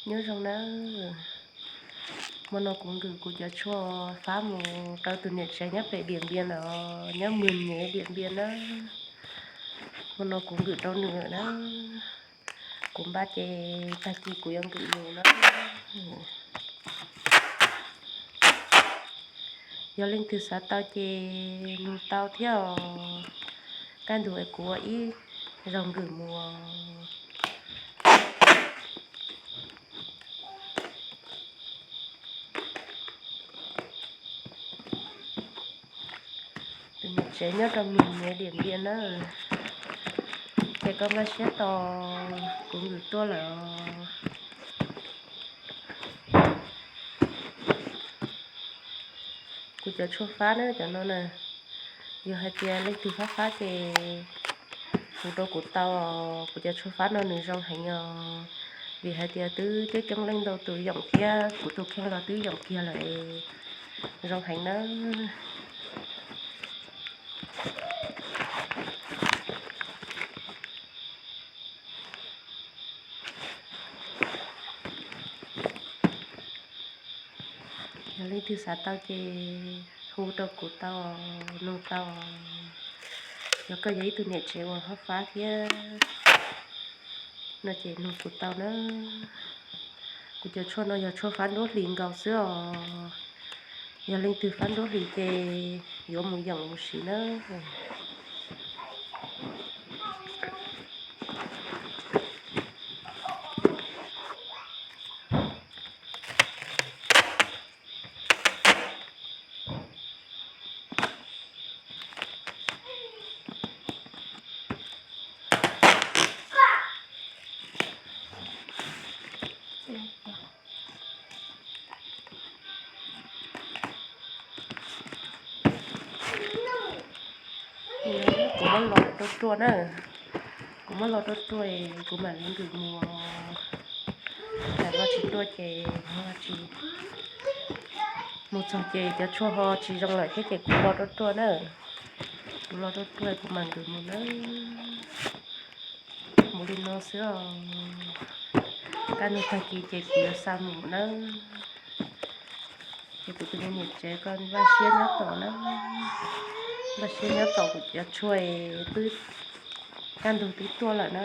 Nyob zoo na, hmo no kuv nkwm kuv cov tshuaj fab mus rau tus niam tsev nyob pem Diam Npias no, nyob Mws Nyem Diam Npias na. Hmo no kuv nkwm rau nws na. Kuv npaj ces tag kis kuv yuav nkwm mus na. Yog leej twg xav tau ces nug tau thiab os. Kaj ntug es kuv ua ib zaug nkwm mus. Tus niam tsev nyob rau Mws Nyem Diam Npias na. Ces koj npaj siab tos kuv nkwm tuaj lawm os. Kuv cov tshuaj fab na cov no na, yog hais tias leej twg fab fab ces hu rau kuv tau. Kuv cov tshuaj fab no nws zoo heev os, vim hais tias twb coob coob leej ntau tus yoom thiab kuv tus kheej los twb yoom kiag lawm, zoo heev na. Yog leej twg xav tau ces hu rau kuv tau, nug tau. Yog koj yog ib tug niam tsev uas fab fab thiab no ces nug kuv tau na. Kuv cov tshuaj no yog tshuaj fab nruab hlis nkaus xwb os. Yog leej twg fab nruab hlis ces yuav mus yoom mus siv na. Kuv muab los rau ruaj na. Kuv muab los rau ruaj, kuv mam li nkwm mus. Tam no tsis ruaj ces tsis mus txog ces cov tshuaj ho tsis zoo lawm thiab ces kuv los rau ruaj na. Kuv los rau ruaj kuv mam nkwm mus na. Mus li no xwb os. Kaj ntug tag kis ces kuv yuav xa mus na. Ces kuv tus me niam tsev koj npaj siab nyob tos na. Npaj siab nyob tos kuv cov tshuaj twb, kaj ntug twb tuaj lawm na.